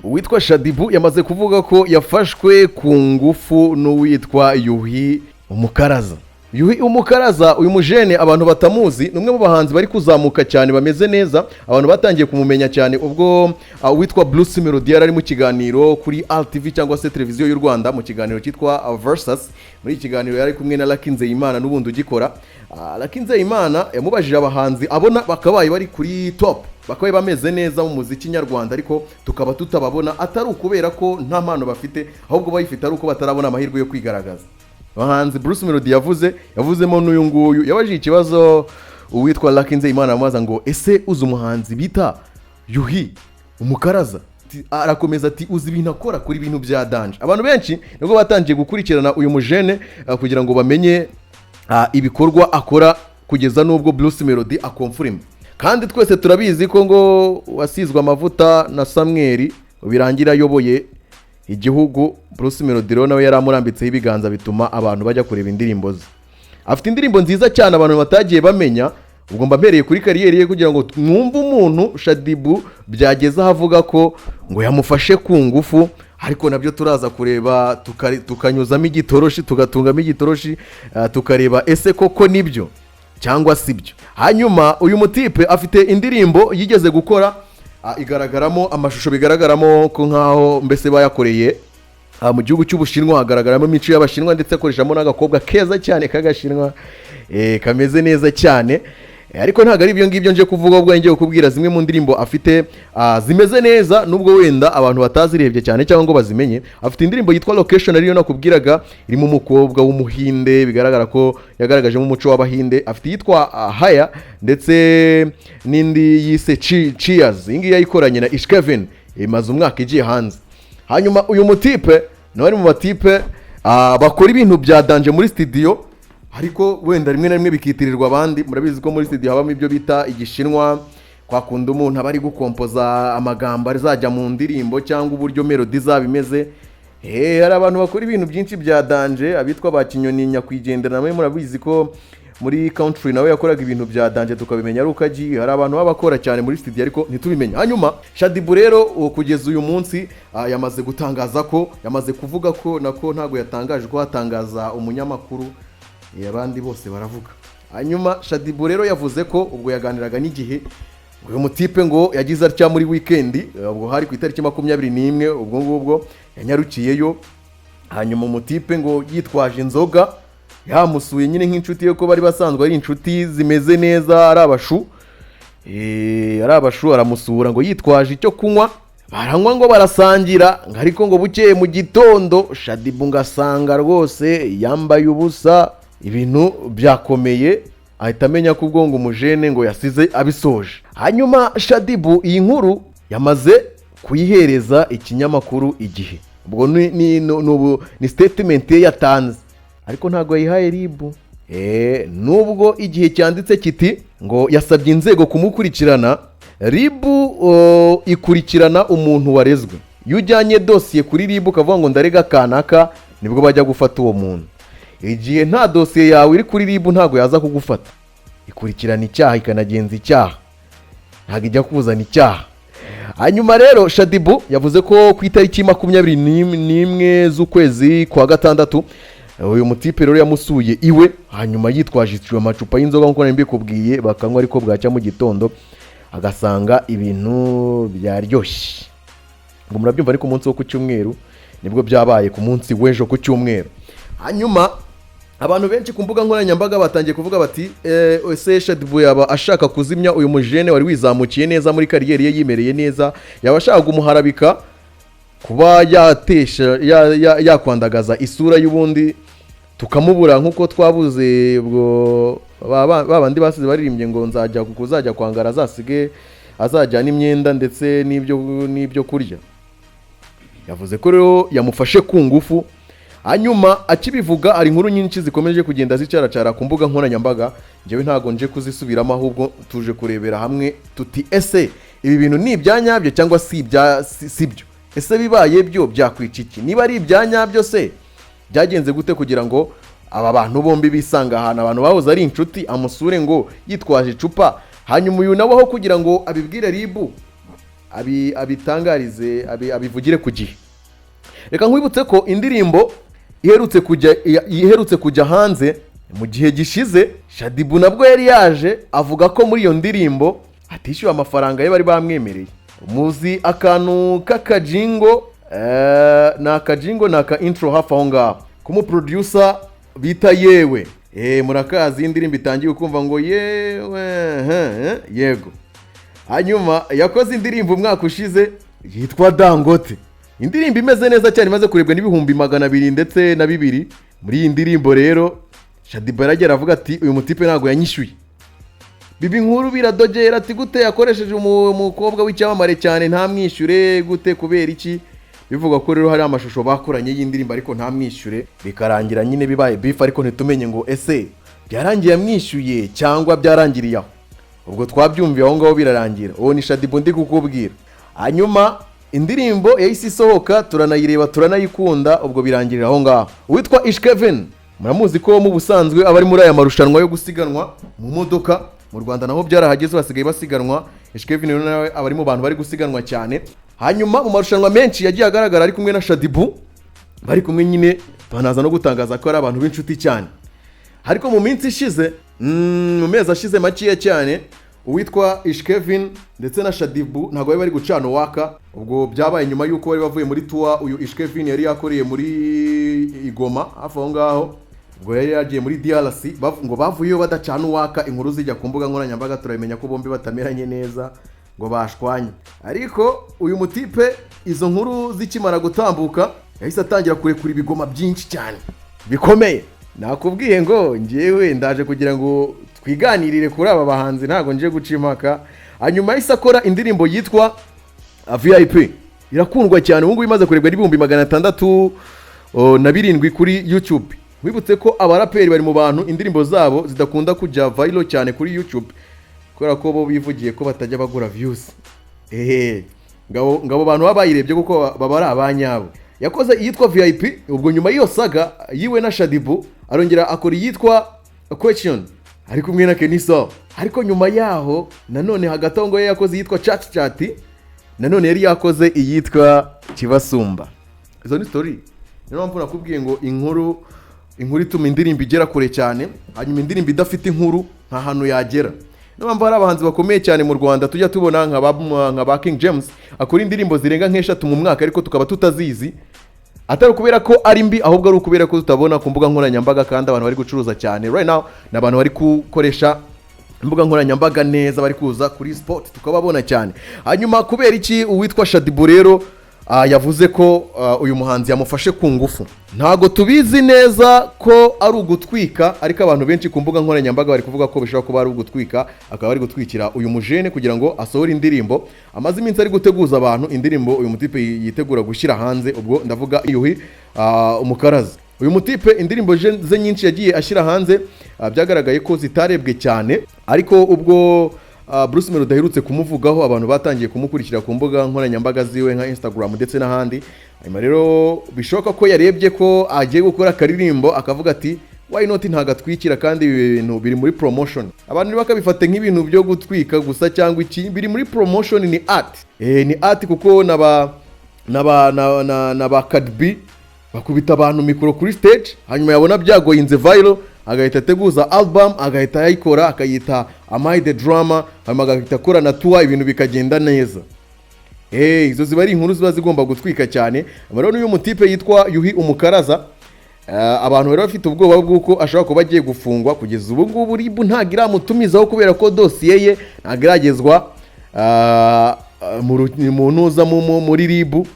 Uwitwa Shaddyboo yamaze kuvuga ko yafashwe ku ngufu n'uwitwa Yuhi Umukaraza. Yuhi Umukaraza, uyu mujene abantu batamuzi, ni umwe mu bahanzi bari kuzamuka cyane, bameze neza. Abantu batangiye kumumenya cyane ubwo uwitwa Bruce Melody yari ari mu kiganiro kuri RTV cyangwa se Televiziyo y'u Rwanda, mu kiganiro cyitwa Versus. Muri iki kiganiro yari kumwe na Lucky Nzeyimana n'ubundi ugikora. Lucky Nzeyimana yamubajije abahanzi abona bakabaye bari kuri top, bakabaye bameze neza mu muziki nyarwanda, ariko tukaba tutababona, atari ukubera ko nta mpano bafite, ahubwo bayifite ari uko batarabona amahirwe yo kwigaragaza. Abahanzi Bruce Melody yavuze, yavuzemo n'uyu nguyu. Yabajije ikibazo uwitwa Lucky Nzeyimana, amubaza ngo: "Ese uzi umuhanzi bita Yuhi Umukaraza?" Arakomeza ati: "Uzi ibintu akora kuri ibintu bya danger?" Abantu benshi nibwo batangiye gukurikirana uyu mujene kugira ngo bamenye ibikorwa akora, kugeza n'ubwo Bruce Melody aconfirma. Kandi twese turabizi ko ngo wasizwe amavuta na Samweli birangira ayoboye igihugu. Bruce Melody rero nawe yari amurambitseho ibiganza, bituma abantu bajya kureba indirimbo ze. Afite indirimbo nziza cyane abantu batagiye bamenya. Ubwo mba mpereye kuri carrière ye kugira ngo mwumve umuntu Shaddyboo byageze aho avuga ko ngo yamufashe ku ngufu. Ariko nabyo turaza kureba, tukanyuzamo igitoroshi, tugatungamo igitoroshi, tukareba ese koko nibyo cyangwa si byo. Hanyuma uyu mutipe afite indirimbo yigeze gukora, igaragaramo amashusho, bigaragaramo ko nkaho mbese bayakoreye mu gihugu cy'Ubushinwa, hagaragaramo imico y'Abashinwa, ndetse akoreshamo n'agakobwa keza cyane k'Agashinwa, kameze neza cyane. Ariko ntabwo ari ibyo ngibyo nje kuvuga, ahubwo ngiye kukubwira zimwe mu ndirimbo afite zimeze neza, nubwo wenda abantu batazirebye cyane cyangwa ngo bazimenye. Afite indirimbo yitwa Location, ariyo nakubwiraga, irimo umukobwa w'Umuhinde, bigaragara ko yagaragajemo umuco w'Abahinde. Afite iyitwa Haya, ndetse n'indi yise Cheers. Iyi ngiyi yayikoranye na Ish Kevin, imaze umwaka igiye hanze. Hanyuma uyu mutipe nawe ari mu batipe bakora ibintu bya danger muri studio, ariko wenda rimwe na rimwe bikitirirwa abandi. Murabizi ko muri studio habamo ibyo bita igishinwa, kwa kundi umuntu aba ari gukompoza amagambo azajya mu ndirimbo cyangwa uburyo melody izaba imeze. Hari abantu bakora ibintu byinshi bya danger, abitwa ba Kinyoni nyakwigendera, nawe murabizi ko muri country nawe yakoraga ibintu bya danger, tukabimenya ari uko agiye. Hari abantu baba bakora cyane muri studio ariko ntitubimenye. Hanyuma Shaddyboo rero kugeza uyu munsi yamaze gutangaza ko, yamaze kuvuga ko, nako ntabwo yatangaje ko hatangaza umunyamakuru, abandi bose baravuga. Hanyuma Shaddyboo rero yavuze ko ubwo yaganiraga n'Igihe, uyu mutipe ngo yagize atya muri weekend, ubwo hari ku itariki 21, ubwo ngubwo yanyarukiyeyo. Hanyuma umutipe ngo yitwaje inzoga, yamusuye nyine nk'inshuti ye, ko bari basanzwe ari inshuti zimeze neza, ari abashu. Ari abashu. Aramusura ngo yitwaje icyo kunywa, baranywa, ngo barasangira ngo, ariko ngo bukeye mu gitondo Shaddyboo ngasanga rwose yambaye ubusa, ibintu byakomeye, ahita amenya ko ubwo ngo umujene ngo yasize abisoje. Hanyuma Shaddyboo iyi nkuru yamaze kuyihereza ikinyamakuru Igihe. Ubwo ni statement ye yatanze, ariko ntabwo yayihaye RIB. Nubwo Igihe cyanditse kiti ngo yasabye inzego kumukurikirana, RIB ikurikirana umuntu warezwe. Iyo ujyanye dosiye kuri RIB ukavuga ngo ndarega kanaka, nibwo bajya gufata uwo muntu. Igihe nta dosiye yawe iri kuri RIB, ntabwo yaza kugufata. Ikurikirana icyaha, ikanagenza icyaha, ntabwo ijya kuzana icyaha. Hanyuma rero Shaddyboo yavuze ko ku itariki 21 z'ukwezi kwa gatandatu uyu mutipe rero yamusuye iwe, hanyuma yitwaje amacupa y'inzoga nk'uko nari mbikubwiye, bakanywa, ariko bwacya mu gitondo agasanga ibintu byaryoshye. Ngo murabyumva, ariko umunsi wo ku cyumweru nibwo byabaye, ku munsi w'ejo ku cyumweru. Hanyuma abantu benshi ku mbuga nkoranyambaga batangiye kuvuga bati: "Ese Shaddyboo yaba ashaka kuzimya uyu mujene wari wizamukiye neza muri carrière ye, yimereye neza? Yaba ashaka kumuharabika, kuba yatesha yakwandagaza isura y'ubundi, tukamubura nk'uko twabuze ubwo ba bandi basize baririmbye ngo nzajya kuzajya kwangara, azasige azajyana imyenda ndetse n'ibyo kurya?" Yavuze ko rero yamufashe ku ngufu. Hanyuma akibivuga, hari inkuru nyinshi zikomeje kugenda zicaracara ku mbuga nkoranyambaga. Njyewe ntabwo nje kuzisubiramo, ahubwo tuje kurebera hamwe tuti: ese ibi bintu ni ibya nyabyo cyangwa si byo? Ese bibaye byo byakwica iki? Niba ari ibya nyabyo se, byagenze gute kugira ngo aba bantu bombi bisanga ahantu, abantu bahoze ari inshuti, amusure ngo yitwaje icupa, hanyuma uyu nawe aho kugira ngo abibwire RIB abitangarize, abivugire ku gihe. Reka nkwibutse ko indirimbo iherutse kujya hanze mu gihe gishize, Shaddyboo nabwo yari yaje avuga ko muri iyo ndirimbo atishyuwe amafaranga ye bari bamwemereye. Muzi akantu k'akajingle, ni akajingle, ni aka intro hafi aho ngaho k'umuproducer bita Yewe. Murakazi, indirimbo itangiye ukumva ngo "yewe", yego. Hanyuma yakoze indirimbo umwaka ushize yitwa "Dangote", indirimbo imeze neza cyane, imaze kurebwa n'202,000 ndetse. Muri iyi ndirimbo rero Shaddyboo yaragera avuga ati: "Uyu mutipe ntabwo yanyishyuye." Biba inkuru, biradogera, ati: "Gute yakoresheje umukobwa w'icyamamare cyane ntamwishyure? Gute? Kubera iki?" Bivugwa ko rero hari amashusho bakoranye y'indirimbo ariko ntamwishyure, bikarangira nyine bibaye beef, ariko ntitumenye ngo ese byarangiye amwishyuye cyangwa byarangiriye aho. Ubwo twabyumviye aho ngaho birarangira. Uwo ni Shaddyboo ndi kukubwira. Hanyuma indirimbo yahise isohoka, turanayireba, turanayikunda, ubwo birangirira aho ngaho. Uwitwa Ish Kevin muramuzi ko mu busanzwe aba ari muri aya marushanwa yo gusiganwa mu modoka. Mu Rwanda naho byarahageze, basigaye basiganwa. Ish Kevin rero nawe aba ari mu bantu bari gusiganwa cyane. Hanyuma mu marushanwa menshi yagiye agaragara ari kumwe na Shaddyboo, bari kumwe nyine, banaza no gutangaza ko ari abantu b'inshuti cyane. Ariko mu minsi ishize, mu mezi ashize makeya cyane, uwitwa Ish Kevin ndetse na Shaddyboo ntabwo bari bari gucana uwaka. Ubwo byabaye nyuma y'uko bari bavuye muri tour uyu Ish Kevin yari yakoreye muri Igoma hafi aho ngaho, ubwo yari yagiye muri DRC. Ngo bavuyeyo badacana uwaka, inkuru zijya ku mbuga nkoranyambaga, turabimenya ko bombi batameranye neza, ngo bashwanye. Ariko uyu mutipe izo nkuru zikimara gutambuka yahise atangira kurekura ibigoma byinshi cyane bikomeye. Nakubwiye ngo njyewe ndaje kugira ngo twiganirire kuri aba bahanzi, ntabwo nje guca impaka. Hanyuma yahise akora indirimbo yitwa VIP, irakundwa cyane. Ubu ngubu imaze kurebwa n'607,000 kuri YouTube. Wibutse ko abaraperi bari mu bantu indirimbo zabo zidakunda kujya viral cyane kuri YouTube, kubera ko bo bivugiye ko batajya bagura views. Ehe, ngabo bantu baba bayirebye kuko baba ari abanyabo. Yakoze iyitwa VIP, ubwo nyuma y'iyo saga yiwe na Shaddyboo arongera akora iyitwa Question ari kumwe na Kenny Sol. Ariko nyuma yaho nanone hagati aho ngo yakoze iyitwa Chat Chat, nanone yari yakoze iyitwa Kibasumba. Izo ni story. Niyo mpamvu nakubwiye ngo inkuru ituma indirimbo igera kure cyane. Hanyuma indirimbo idafite inkuru nta hantu yagera. Niyo mpamvu hari abahanzi bakomeye cyane mu Rwanda tujya tubona nka ba King James, akora indirimbo zirenga nk'eshatu mu mwaka, ariko tukaba tutazizi, atari ukubera ko ari mbi, ahubwo ari ukubera ko tutabona ku mbuga nkoranyambaga, kandi abantu bari gucuruza cyane right now ni abantu bari gukoresha imbuga nkoranyambaga neza, bari kuza kuri spot tukababona cyane. Hanyuma kubera iki uwitwa Shaddyboo rero yavuze ko uyu muhanzi yamufashe ku ngufu? Ntago tubizi neza ko ari ugutwika, ariko abantu benshi ku mbuga nkoranyambaga bari kuvuga ko bishobora kuba ari ugutwika, akaba ari gutwikira uyu mujene kugira ngo asohore indirimbo amaze iminsi ari guteguza abantu, indirimbo uyu mutipe yitegura gushyira hanze. Ubwo ndavuga Yuhi Umukaraza. Uyu mutipe indirimbo ze nyinshi yagiye ashyira hanze, byagaragaye ko zitarebwe cyane, ariko ubwo Bruce Melody aherutse kumuvugaho, abantu batangiye kumukurikira ku mbuga nkoranyambaga ziwe nka Instagram ndetse n'ahandi. Hanyuma rero bishoboka ko yarebye ko agiye gukora akaririmbo, akavuga ati: "Why not ntagatwikira?" Kandi ibi bintu biri muri promotion, abantu ntibakabifate nk'ibintu byo gutwika gusa cyangwa iki, biri muri promotion, ni art. Ni art, kuko naba na, na, na ba Cardi B bakubita abantu mikoro kuri stage, hanyuma yabona byagoyinze viral agahita ateguza album, agahita ayikora akayita "Am I the Drama", hanyuma agahita akora na tour, ibintu bikagenda neza. Izo ziba ari inkuru ziba zigomba gutwika cyane. Rero n'uyu mutipe yitwa Yuhi Umukaraza, abantu bari bafite ubwoba bw'uko ashobora kuba agiye gufungwa. Kugeza ubu ngubu RIB ntabwo iramutumizaho, kubera ko dosiye ye ntabwo iragezwa mu ntuza muri RIB. Uyu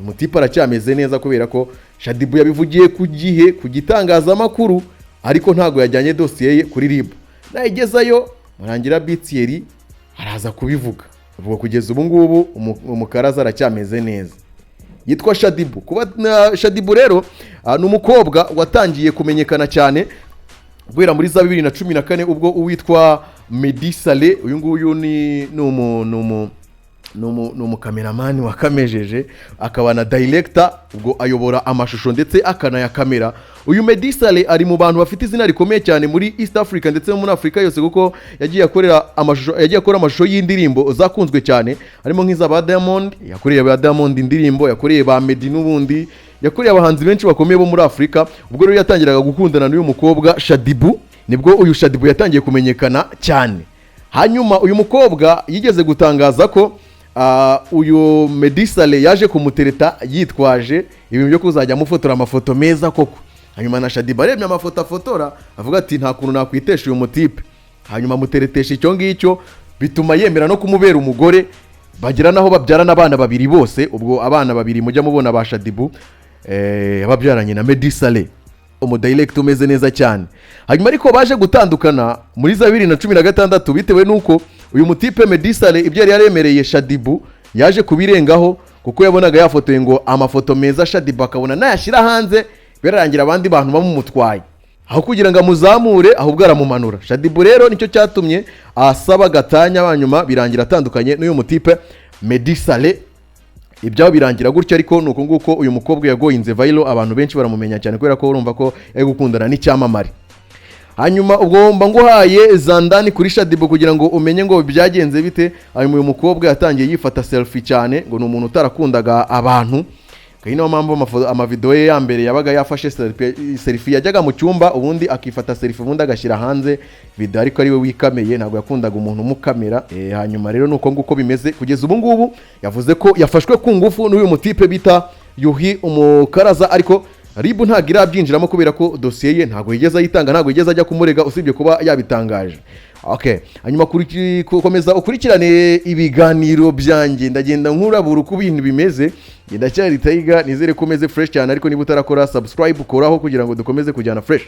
mutipe aracyameze neza, kubera ko Shaddyboo yabivugiye ku gihe ku gitangazamakuru, ariko ntabwo yajyanye dosiye ye kuri RIB. Nayigezayo, Murangira Bitiyeri araza kubivuga. Ubwo kugeza ubu ngubu Umukaraza aracyameze neza, yitwa Shaddyboo. Kuba na Shaddyboo rero, ni umukobwa watangiye kumenyekana cyane guhera muri za 2014, ubwo uwitwa Meddy Saleh, uyu nguyu ni ni umukameramani wakamejeje, akaba na director, ubwo ayobora amashusho ndetse akanayakamera. Uyu Meddy Saleh ari mu bantu bafite izina rikomeye cyane muri East Africa ndetse no muri Afurika yose, kuko yagiye akorera amashusho, yagiye akora amashusho y'indirimbo zakunzwe cyane, harimo nk'iza ba Diamond. Yakoreye ba Diamond indirimbo, yakoreye ba Meddy, n'ubundi yakoreye abahanzi benshi bakomeye bo muri Afurika. Ubwo rero yatangiraga gukundana n'uyu mukobwa Shaddyboo, nibwo uyu Shaddyboo yatangiye kumenyekana cyane. Hanyuma uyu mukobwa yigeze gutangaza ko uyu Meddy Saleh yaje kumutereta yitwaje ibintu byo kuzajya amufotora amafoto meza koko. Hanyuma na Shaddyboo arebye amafoto afotora, avuga ati: "Nta kuntu nakwitesha uyu mutipe." Hanyuma amuteretesha icyo ngicyo, bituma yemera no kumubera umugore, bagira naho babyarana abana babiri bose. Ubwo abana babiri mujya mubona ba Shaddyboo babyaranye na Meddy Saleh, umudirector umeze neza cyane. Hanyuma ariko baje gutandukana muri za 2016, bitewe n'uko uyu mutipe Meddy Saleh ibyo yari yaremereye Shaddyboo yaje kubirengaho, kuko yabonaga yafotoye ngo amafoto meza, Shaddyboo akabona nayashyira hanze birarangira abandi bantu bamumutwaye, aho kugira ngo amuzamure ahubwo aramumanura. Shaddyboo rero nicyo cyatumye asaba gatanya, hanyuma birangira atandukanye n'uyu mutipe Meddy Saleh, ibyabo birangira gutyo. Ariko ni uku nguko uyu mukobwa yagoyinze viral, abantu benshi baramumenya cyane, kubera ko urumva ko yari gukundana n'icyamamare. Hanyuma ubwo mba nguhaye zandani kuri Shaddyboo kugira ngo umenye ngo byagenze bite. Hanyuma uyu mukobwa yatangiye yifata selfie cyane, ngo ni umuntu utarakundaga abantu. Iyi niyo mpamvu amavideo ye ya mbere yabaga yafashe selfie, yajyaga mu cyumba ubundi akifata selfie, ubundi agashyira hanze video, ariko ari we wikameye, ntabwo yakundaga umuntu umukamera. Hanyuma rero nuko nguko bimeze kugeza ubu ngubu. Yavuze ko yafashwe ku ngufu n'uyu mutipe bita Yuhi Umukaraza, ariko RIB ntabwo irabyinjiramo kubera ko dosiye ye ntabwo yigeze ayitanga, ntabwo yigeze ajya kumurega, usibye kuba yabitangaje. Okay, hanyuma komeza ukurikirane ibiganiro byanjye, ndagenda nkurabura uko ibintu bimeze. Ndacyari Tiger, nizere ko umeze fresh cyane, ariko niba utarakora subscribe, koraho kugira ngo dukomeze kujyana fresh.